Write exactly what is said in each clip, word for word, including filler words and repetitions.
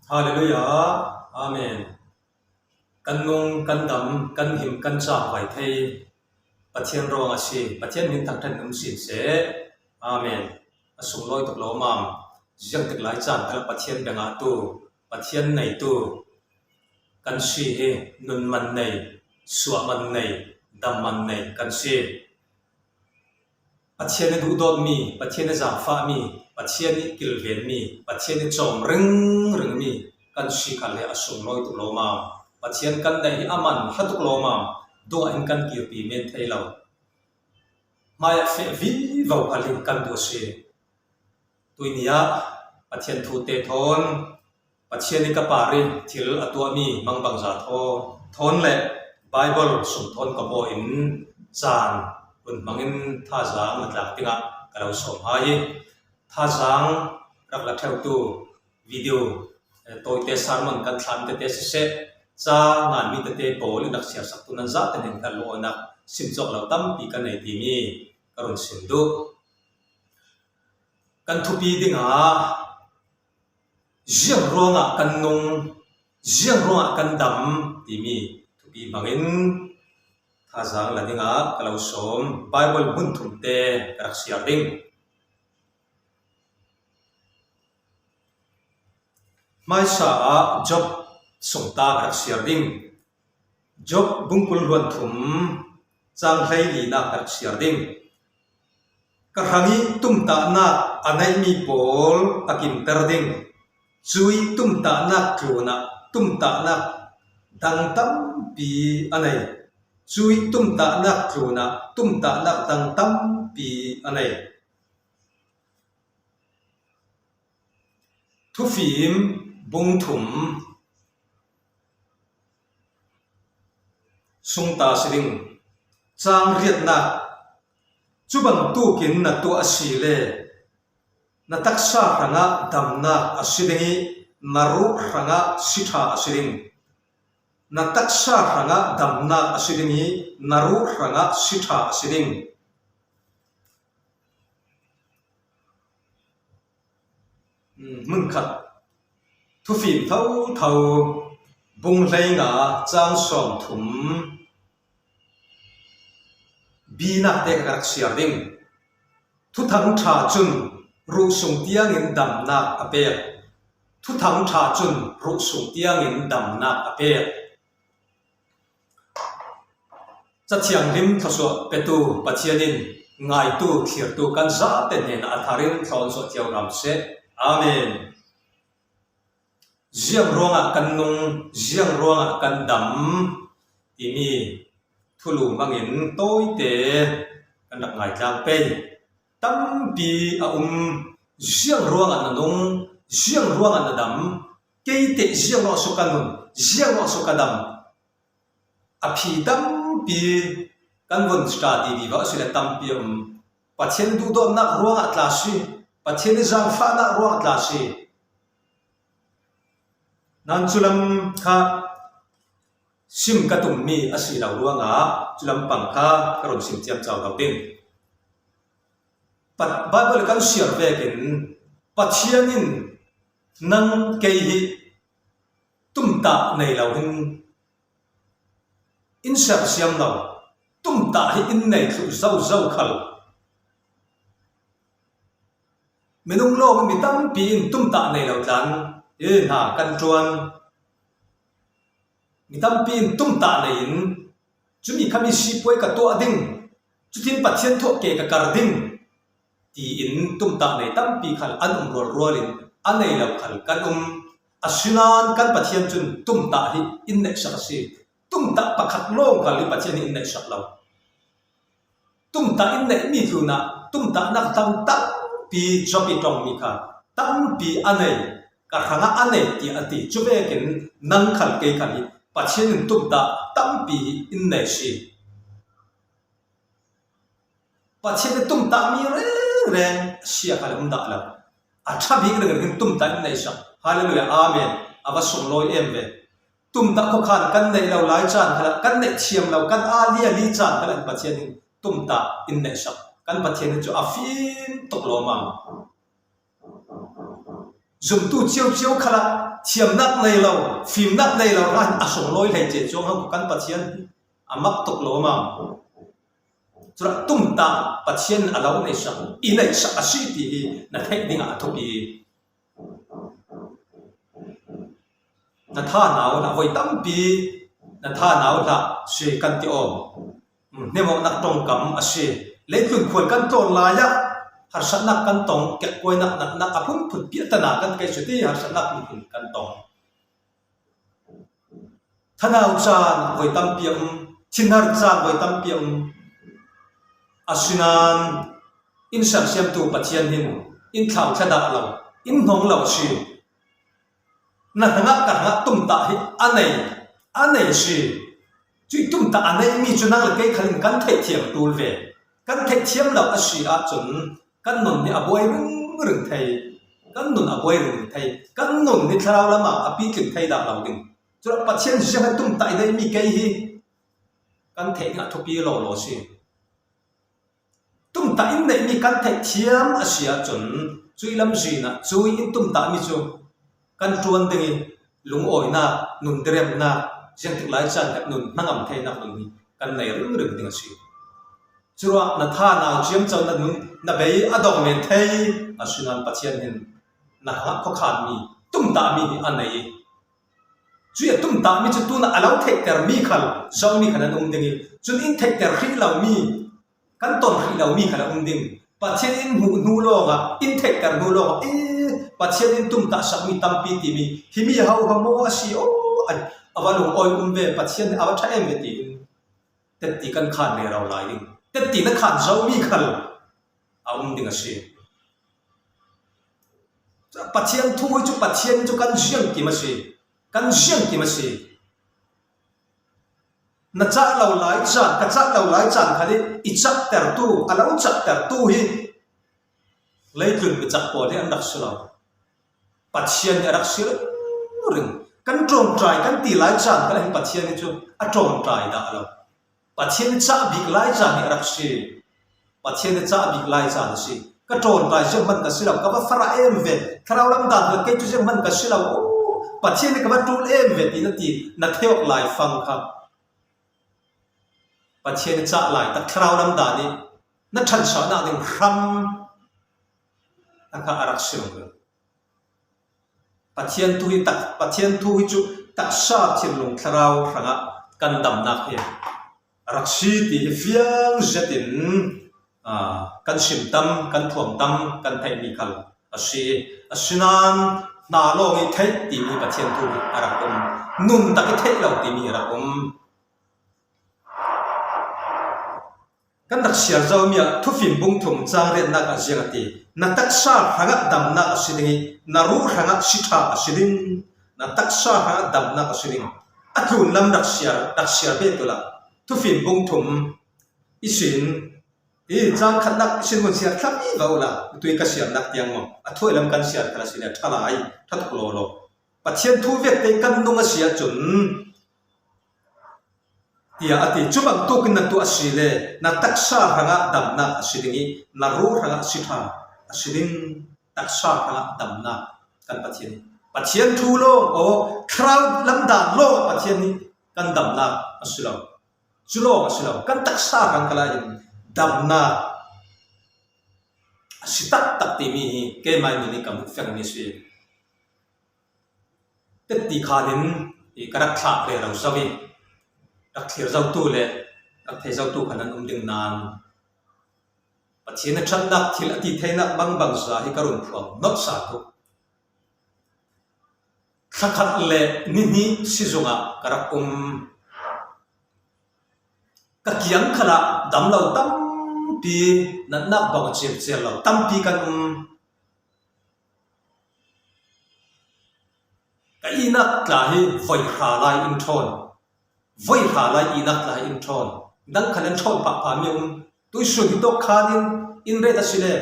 Halleluiah. Amen. Kan nung, kan dam, kan him, kan chang vai thei Pathian ruang a si. Pathian min thangṭhat in um sin seh. Amen. A sunglawi tuk lo mam. Ziangtik lai chan kala Pathian bengah tu, Pathian nei tu kan si hi. Nun man nei, suah man nei, dam man nei kan si. Pathian i duhdawtmi, Pathian i zangfahmi, Pathian i kilvenmi, Pathian i cawm ringringmi kan si khal hi a sunglawi tuk lo mam. Pathian kan nei hi a man hla tuk lo mam. Dungah in kan kirpi men thei lo. Hmaiah feh vivo khal hi kan duh a si. Tuini ah Pathian thute thawn, Pathian i ka par i thil a tuahmi mangbangza thaw, thawn le Bible sung thawn ka baw in chan hun hmangin thazang na tlak dingah ka lo sawm hai hi. Thazang rak la theutu video, eh, tawite sermon kan thlan tete siseh, ca nganmi tete pawl in rak siarsaktu nan zate nen ka lo nak sim cawk lo tampi ka nei timi ka run sim duh. Kan thupi dingah ziang ruangah kan nung, ziang ruangah kan dam timi thupi hmangin thazang la dingah ka lo sawm. Bible hmun thumte ka rak siar ding. Hmaisa ah Job sungta ka rak siar ding. Job bung kul hluan thum, chang hleilinak ka rak siar ding. Ka hrang i tumtahnak a neihmi pawl a kimter ding. Cui tumtahnak tlunah tumtahnak dang tampi a nei. Cui tumtahnak tlunah tumtahnak dang tampi a nei. Thufim bung thum sungta si ding. Cang riatnak, cu bangtukin na tuah a si le na taksa hrangah damnak a si ding i na ruh hrangah si ṭha a si ding. Na taksa hrangah damnak a si ding i na ruh hrangah si ṭha a si ding. Hmunkhat, Thufim thotho, bung hleinga, cang sawmthum, binak te ka rak siar ding. Thuthang ṭha cun ruh sung tiangin damnak a pek. Thuthang ṭha cun ruh sung tiangin damnak a pek. Cathianghlim thluasuah petu Pathian in ngaitu, thlirtu kan zate hnenah a thar in thlawn suah cio hram seh. Amen. Ziang ruangah kan nung, ziang ruangah kan dam timi thulu hmangin tawite kan rak ngaitlang pei. Tampi a um, ziang ruangah na nung, ziang ruangah na dam, kei teh ziang ruangah so ka nun, ziang ruangah so ka dam. A phi tampi kan vun ṭha ti vivo a si le tampi a um. Pathian duhdawtnak ruangah tla si, Pathian i zangfahnak ruangah tla si. Nan culam kha sim ka tummi a si lo ruangah culam pang kha ka run sim ciamco lo ding. Bible kan siar vekin Pathian in nang kei hi tumtah nei lo hin in sersiam lo, tumtah hi in nei thluh zozo khal. Minung lawng mi tampi in tumtah nei lo tlan, e, hna kan ṭuan. Mi tampi in tumtah nei in, cumi khami sipuai ka tuah ding, cutin Pathian thawh ke ka kar ding, tiin tumtah nei tampi khal an um rualrual in a nei lo khal kan um. Asinain kan Pathian cun tumtah hi in neihsak a si. Tumtah pakhat lawng khal hi Pathian hi in neihsak lo. Tumtah in neihmi tlunah tumtahnak dang tampi Job i ṭongmi kha tampi a nei, ka hrangah a nei ti a ti. Cuvekin nang khal kei khal hi Pathian in tumtah tampi in nei si. Pathian in tumtahmi rengreng sia khal um dah lo. A ṭha bik rengreng in tumtah in neihsak. Halleluiah, amen. A va sunglawi em ve. Tumtah khuakhan kan neih lo lai caan khalah kan neih thiam lo, kan aa liali caan khalah Pathian in tumtah in neihsak. Kan Pathian in cu a fim tuk lawmam. Zumtu ciauciau khalah thiamnak nei lo, fimnak nei lo hna hin a sunglawi hlei cia cuang hang kan Pathian hi a mak tuk lo maw? Culah tumtah Pathian a lo neihsak, i neihsak a si ti hi na theih dingah a thupi. Na thanau hlah voi tampi, na thanau hlah si kan ti aw. Hnemawknak ṭongkam a si. Leitlun khual kan tlawn lai ah harsatnak kan tong, kekkuainak, natnak a phunphun piahtana kan kei suti harsatnak phunphun kan tong. Thanau caan voi tampi a um, thinhar caan voi tampi a um. Asinain in sersiamtu Pathian hin in thlauthla dah lo, in hnong lo a si. Na hrangah ka hrangah tumtah hi a nei, a nei a si. Cuih tumtah a neimi cu nang le kei khal in kan theihthiam ṭul ve. Kan theihthiam lo a si ahcun kan nun hi a buai ringring thei, kan nun a buai ringring thei, kan nun hi thlarau lamah a pitling thei dah lo ding. Culah Pathian ziangah tumtah i neimi kei hi kan theih ding a thupi lawlaw a si. Tumtah in neihmi kan theihthiam a si ahcun cuih lamzin ah cuih in tumtahmi cu kan ṭuan ding i lungawinak, nundiremnak, ziangtik lai caan kan nun hnangam theinak nun hi kan nei ringring ding a si. Curuah na thanau ciamco na nun na bei a dong men thei, asinain Pathian hin na hrangah khuakhanmi, tumtahmi hi a nei. Cuih a tumtahmi cu tunah a lo theihtermi khal, zomi khal an um ding i, cun in theihter hrih lomi, kan ton hrih lomi khal a um ding. Pathian in hmuh hnu lawngah, in theihter hnu lawngah, "Ee, Pathian in tumtah sakmi tampi timi, himi ho hmang maw a si? Aw, a, a va lungawi um ve, Pathian a va ṭha em ve," tiin tetti kan khan rero lai ding. Tetti na khan zomi khal a um ding a si. Pathian thu hi cu Pathian cu kan ziangkim a si. Kan ziangkim a si. Na cah lo lai caan, ka cah lo lai caan khal i i cahtertu, a lo cahtertu hi leitlun mi cak pawl hi an rak si lo. Pathian hi a rak si ringring. Kan ṭawngṭai kan ti lai caan khal ah hin Pathian hi cu a ṭawngṭai dah lo. Pathian hi cah bik lai caan hi a rak si. Pathian hi cah bik lai caan a si. Ka ṭawngṭai zianghman ka si lo, ka va farah em ve, thlarau lam dan kha kei cu zianghman ka si lo. Aw, Pathian hi ka va ṭul em ve ti na ti, na theih awk lai fang kha Pathian hi cah lai tak thlarau lam dan i na ṭhansohnak ding hram a kha a rak si lo. Pathian thu hi tak, Pathian thu hi cu taksa thinlung thlarau hrangah kan damnak hi a rak si ti hi fiang zetin, aa, kan sim tam, kan phuang tam, kan theihmi khal a si. Asinain hna lawng i theih timi Pathian thu hi a rak um. Nun tak i theih lo timi a rak um. Kan rak siar zomi ah Thufim bung thum cang riatnak ah ziang a ti, "Na taksa hrangah damnak a si ding i, na ruh hrangah si ṭha a si ding." Na taksa hrangah damnak a si ding. A tlunlam rak siar, rak siar bet uhla, Thufim bung thum i sin, i cang khatnak i sin mun siar thlam i va uhla, tui ka siarnak tiang maw? A thuailam kan siar khal a si le, ṭha lai, ṭha tuk lawlaw. Pathian thu vekte kan nung a si ahcun, tiah a ti. Cu bangtuk in na tuah a si le, na taksa hrangah damnak a si ding i, na ruh hrangah si ṭha a si ding. Taksa hrangah damnak kan Pathian hi. Pathian thu lawng, aw, thlarau lamdan lawng ah Pathian hi kan damnak a si lo. Cu lawng a si lo. Kan taksa hrang khalah hin damnak a si taktak timi hi keimah nun i ka hmuh fiangmi a si. Tetti khan in i ka rak thlah rero zo i, rak thlir zotu le rak thei zotu khan an um ding nain, Pathian a ṭhatnak thil a ti theinak bangbangza hi ka run phuang nawlh sa tuk. Thlakhat le ni hnih sizung ah ka rak um. Ka kiang khalah dam lo tampi, natnak bang a circir lo tampi kan um. Ka ihnak tla hi voi hra lai in ṭhawn. Voi hra lai ihnak tla hi in ṭhawn. Dang khan an ṭhawn phahphah mi a um. Tuihsun hi tawk khan in, in ret a si le,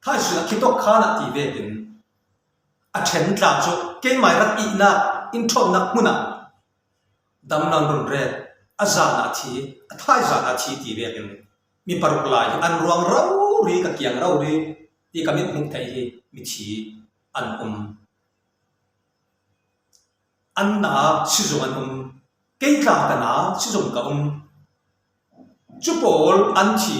thaisun a khi tawk khan ah ti vekin a ṭhen tla cu keimah rak ihnak in ṭhawnnak hmun ah damnak run ret, a zan ah thi, a thaizan ah thi ti vekin mi paruk lai hi an ruang rori, ka kiang rori ti ka mit hmuh theih hi mithi an um. an na sizung an um, kei tla ka na sizung ka um. Cu pawl an thi,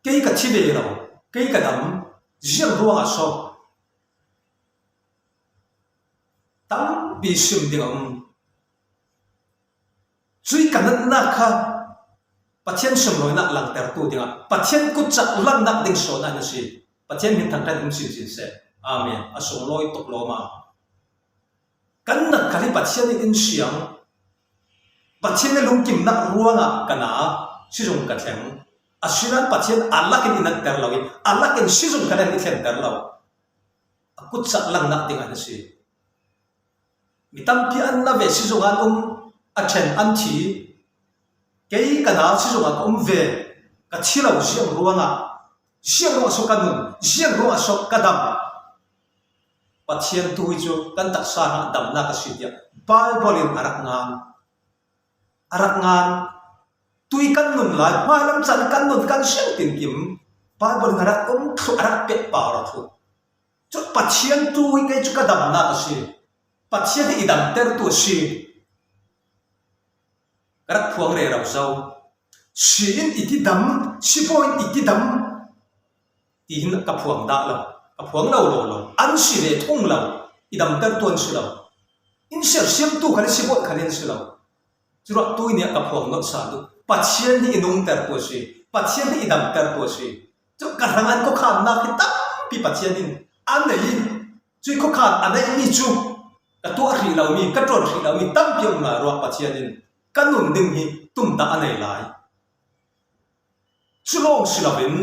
kei ka thi ve lo, kei ka dam, ziang ruangah so? Tampi sim ding a um. Cui ka natnak kha Pathian sunglawinak langtertu dingah Pathian kutcak langnak ding sawn a na si. Pathian min thangṭhat um sinsin seh. Amen. A sunglawi tuk lawm a. Kan nat khal hi Pathian in in siang. Pathian le lungkimnak ruangah ka na sizung ka thleng. Asinain Pathian a lakin i natter lo i, a lakin sizung ka len i thlenter lo. A kutcak langnak dingah na si. Mi tampi an na ve sizung an um, a ṭhen an thi. Kei ka na sizung ah ka um ve, ka thi lo ziang ruangah, ziang ruangah so ka nun, ziang ruangah so ka dam. Pathian thu hi cu kan taksa hrangah damnak a si tiah Baibal in a rak ngan. A rak ngan. Tui kan nun lai, hmailam can kan nun kan siang tinkim Baibal in a rak um thluh, a rak pehpar thluh. Cu Pathian thu hi kei cu ka damnak a si. Pathian hi i damtertu a si. Ka rak phuang rero zo. Si in i ti dam, sibawi in i ti dam, tihin ka phuang dah lo, ka phuang lo lo lo. An si ve thung lo, i damtertu an si lo. In sersiamtu khal i sibawi khal in si lo. Curuah tui nih ka phuang nolh sa duh. Pathian hi i nungtertu a si. Pathian hi i damtertu a si. Cu ka hrang an khuakhannak hi tampi Pathian in a nei. Cui khuakhan a neihmi cu ka tuah hrih lomi, ka ṭuan hrih lomi tampi a um lai ruang Pathian in ka nun ding hi tumtah a nei lai. Cu lawng si loin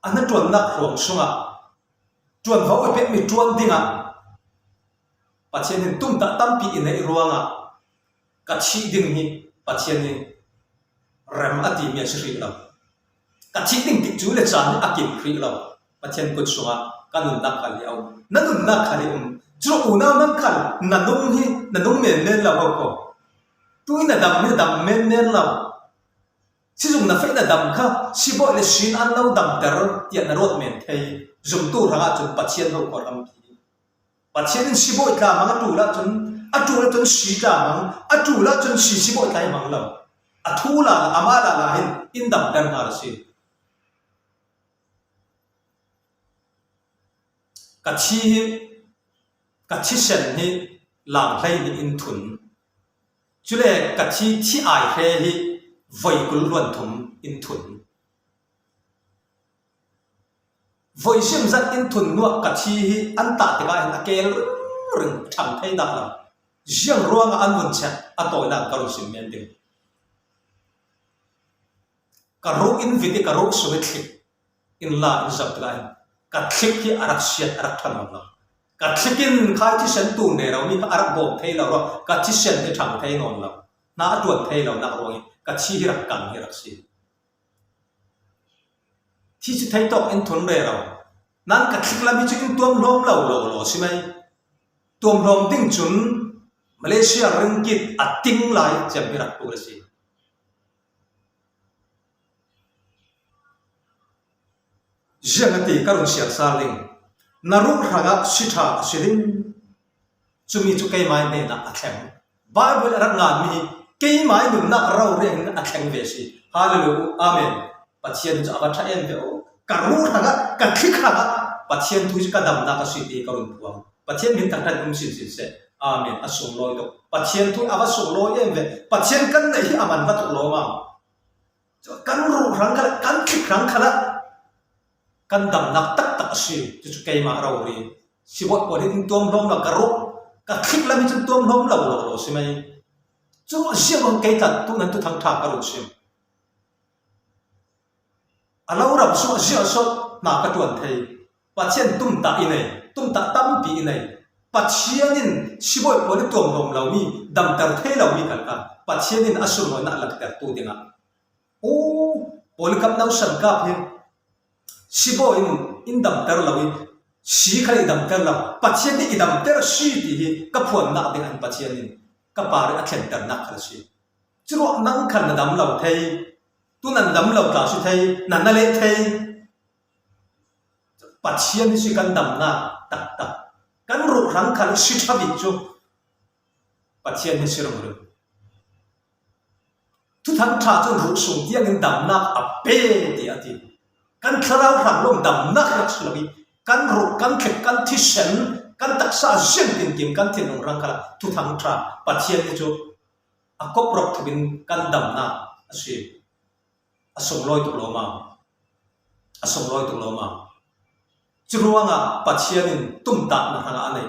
a hnaṭuannak hrawng sungah ṭuanvo i pekmi ṭuan dingah Pathian in tumtah tampi i neih ruangah ka thih ding hi Pathian in rem a timi a si hrih lo. Ka thih ding tikcu le caan hi a kim hrih lo. Pathian kut sungah ka nunnak khal hi a um. Na nunnak khal hi um. Cu unau nang khal na nung hi, na nung menmen lo ho ko. Tui na dam hi na dam menmen lo. Sizung na feh na dam kha sibawi le sin an lo damter tiah na ruat men thei. Zumtu hrangah cun Pathian ho ko ram khi. Pathian in sibawi tla mang a ṭul ahcun, a ṭul ahcun si tla mang, a ṭul ahcun si sibawi tla hi mang lo. A thu lala, amah lala hin in damter hna a si. Ka thi hi, ka thisen hi lang hlei nih in thun. Cule ka thi thi ai hre hi voi kul hluan thum in thun. Voi zimzat in thun hnuah ka thi hi an tah tikah hin a kel ringring, ṭhang thei dah lo. Ziang ruangah an vun chek, a tawinak ka run sim men ding. Ka ruh in vit i ka ruh sung i thlik in la in zoh tikah hin ka thlik hi a rak siat, a rak ṭha nawn lo. Ka thlik in khai thisen tun rero mi kha a rak bawm thei lo rua, ka thisen hi ṭhang thei nawn lo. Hna a ṭuan thei lonak ruangin ka thi hi rak kang hi rak si. Thi cu thei tawk in thun rero. Nan ka thlik lam hi cu in tuam hlawm lo lo lo si mai. Tuam hlawm ding cun Malaysia ringgit a ting lai ciam hi rak ṭul a si. Ziang a ti ka run siar sal ding. Na ruh hrangah si ṭha a si ding. Cumi cu keimah hnenah a thleng. Baibal a rak nganmi hi keimah nunnak rori in a thleng ve si. Hallelujah. Amen. Pathian cu a va ṭha em ve aw. Ka ruh hrangah, ka thlik hrangah Pathian thu cu ka damnak a si ti ka run phuang. Pathian min thangṭhat um sinsin seh. Amen. A sunglawi tuk. Pathian thu a va sunglawi em ve. Pathian kan neih hi a man va tuk lawmam. Cu kan ruh hrang khalah, kan thlik hrang khalah kan damnak taktak a si. Cucu keimah rori sibawi pawl hi in tuam hlawm lo, ka ruh, ka thlik lam hi cun tuam hlawm lo lo lo si mai. Cu ziah bang kei tla tu nan tu thangṭha ka run sim. A lo ram sungah ziah sawh hna ka ṭuan thei. Pathian tumtah i nei, tumtah tampi i nei. Pathian in sibawi pawl i tuam hlawm lomi, damter thei lomi kal kha Pathian in a sunglawinak a langtertu dingah. U, Polycarp nausan kap hi sibawi in, in damter lo i, si khal i damter lo, Pathian nih i damter a si ti hi ka phuannak ding an Pathian in ka par i a thlenternak khal a si. Curuah nang khal na dam lo thei, tu nan dam lo tla si thei, nan na leh thei. Pathian hi si kan damnak taktak, Kan ruh hrang khal i si ṭha bik chu Pathian hi si ringring. Thuthang ṭha chun ruh sung tiangin damnak a pe ti a ti. Kan thlarau hrang lo damnak hi a si lo i, kan ruh, kan thlep, kan thisen, kan taksa ziang tinkim, kan thinlung hrang khalah Thuthang ṭha Pathian hi chu a kop rawk thukin kan damnak a si. A sunglawi tuk lo ma. A sunglawi tuk lo ma. Churuangah Pathian in tumtahna hrangah a nei.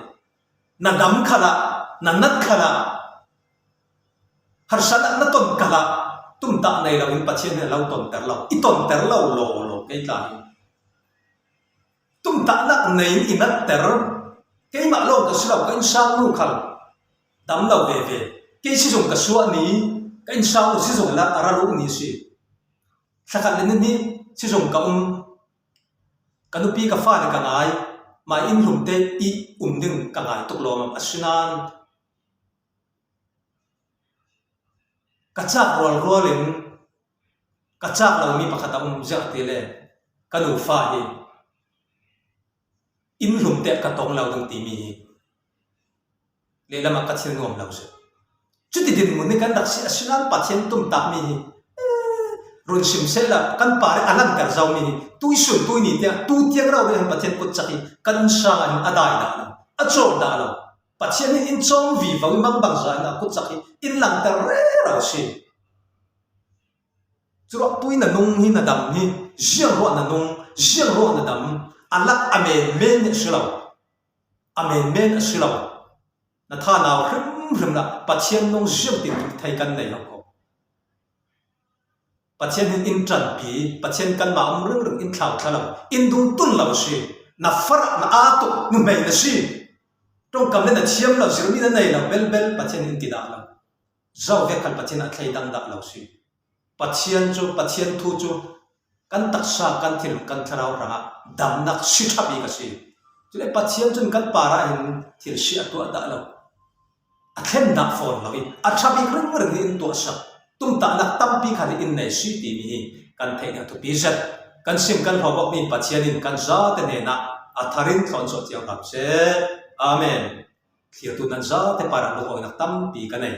Na dam khalah, na nat khalah, harsatna na ton khalah, tumtah nei loin Pathian in a lo tonter lo. I tonter lo lo lo kei tla hi. Tumtahnak nei in i natter, keimah lawng ka si lo, ka innsangnu khal dam lo veve. Kei sizung ka suah ni, ka innsangnu sizung la a ra luh ni si. Thla khat le ni hnih sizung ka um, ka nupi ka fale ka ngai, mah inn hlumte i um ding ka ngai tuk lawmam a si nan, ka chak rualrualin ka chak lo mi pakhat a um ziah ti le ka nufa hi inn hlumte ka tong lo ding ti mi hi. Lehlamah ka thil nuam lo si. Chuti dinmun hi kan rak si a si nan Pathian tumtah mi hi. Eh, run sim sehla kan pare a lanter zo mi hi. Tuisun tuini tiang, tu tiang rau rih han Pathian kutchak hi kan sang ah hin a dai dah lo, a chawl dah lo. Pathian hi in chawm vivo i mangbang zain a kutchak hi in lanter rero si. Churuak tui na nung hi na dam hi, ziang ruah na nung, ziang ruah na dam, a lak a menmen a si lo. A menmen a si lo. Na thanau hrimhrim lah Pathian nung ziang tin thei kan nei lo ko. Pathian hin in ṭanpi, Pathian kanmah um ringring in thlauthla lo, in dungtun lo si. Na farah na aa tuk nuhmei na si. Ṭongkam le na thiam lo, zirmi na nei lo, belbel Pathian in ti dah lo. Zo vek khal Pathian a thleidang dah lo si. Pathian chu, Pathian thu chu kan taksa, kan thil, kan thlarau hrangah damnak si ṭha bik a si. Chule Pathian chun kan parah hin thil si a tuah dah lo. A thlen dah fawn lo i, a ṭha bik ringring hi in tuahsak. Tumtahnak tampi khat hi in nei si timi hi kan theih ding a thupi zet. Kan sim kan hlawm awk mi Pathian in kan zate hnenah a tharin thlawn zawh ciang ram seh. Amen. Thlirtu nan zate parah lungawinak tampi ka nei.